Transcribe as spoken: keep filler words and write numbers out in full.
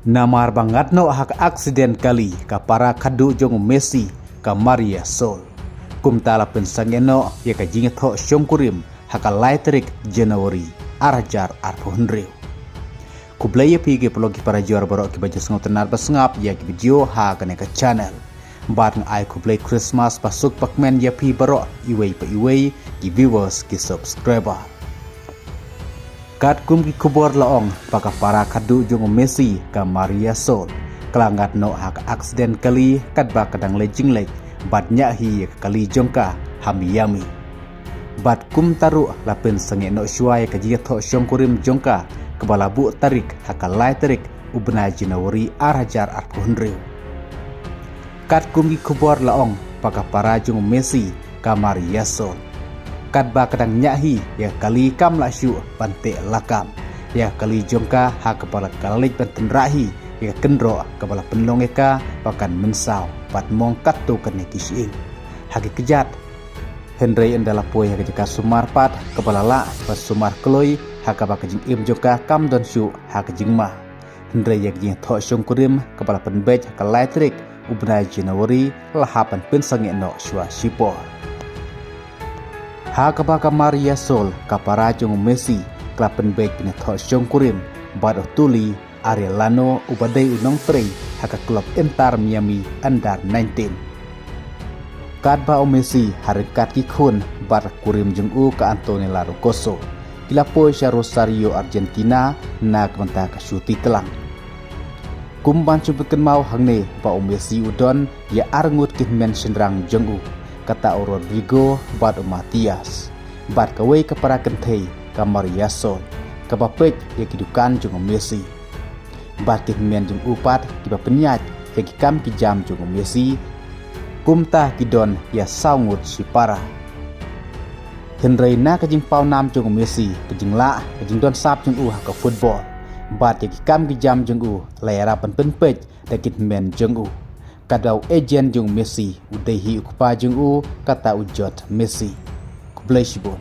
Namar ba ngat noh ha ka aksiden kali ka para khadduh jong u Messi, ka Maria Sol. Kumta la pynsangeh noh ïa ka jingïathoh shongkurim ha ka lai tarik January ar hajar arphew hynriew. Khublei ïa phi ki paralok ki para jor baroh kiba ju sngewtynnad ba sngap ïa ki video ha kane ka channel. Bad nga ai khublei Christmas ba suk ba kmen ïa phi baroh iwei pa iwei ki viewers ki subscriber. Katkum ki khubor la ong ba ka para khadduh jong u Messi, ka Maria Sol, ka la ngat noh ha ka aksiden kali katba ka dang leit jingleit bad ñiah hi ïa ka kali jong ka ha Miami. Bad kumta ruh la pynsangeh noh shuwa ïa ka jingïathoh shongkurim jong ka kaba la buh tarik ha ka lai tarik u bnai January ar hajar arphew hynriew. Katkum ki khubor la ong ba ka para jong u Messi, ka Maria Sol, katba ka dang ñiah hi ïa ka kali kam lah shuh ban teh lakam ïa ka kali jong ka ha kaba la ka la leit ban tynrah hi ïa ka kynroh kaba la pynlong ïa ka ba kan mynsaw bad mong katto katne ki shyieng ha ki kjat. Hynrei ynda la poi ha ka jaka sumar pat kaba la lah ban sumar kloi ha kaba ka jingim jong ka kam don shuh ha ka jingma. Hynrei ïa ka jingïathoh shongkurim kaba la pynbeit ha ka lai tarik u bnai January la hap ban pynsangeh noh shuwa shipor. Ha kaba ka Maria Sol, ka para jong u Messi, ka la pynbeit ban ïathoh shongkurim bad u Tuli Arellano uba dei u nongtrei ha ka klub Inter Miami under nineteen. Katba u Messi ha ryngkat ki khun bad ka kurim jong u ka Antonella Roccuzzo ki la poi sha Rosario, Argentina na ka bynta ka shuti tlang. Kum ban shu pynkynmaw hangne ba u Messi u don ïa arngut ki hynmen shynrang jong u, kata u Rodrygo bad u Mathias, bad kawei ka para kynthei, ka Maria Sol, kaba peit ïa ki dukan jong u Messi. Bad ki hynmen jong u pat kiba pynïaid ïa ki kam ki jam jong u Messi, kumta ki don ïa saw ngut shipara. Hynrei na ka jingpawnam jong u Messi, ka jinglah, ka jingdon sap jong u ha ka football bad ïa ki kam ki jam jong u la ïarap ban pynpeit da ki hynmen jong u. Katba u agent jong u Messi u dei hi u kpa jong u, kata u Jot Messi. Khublei shibun.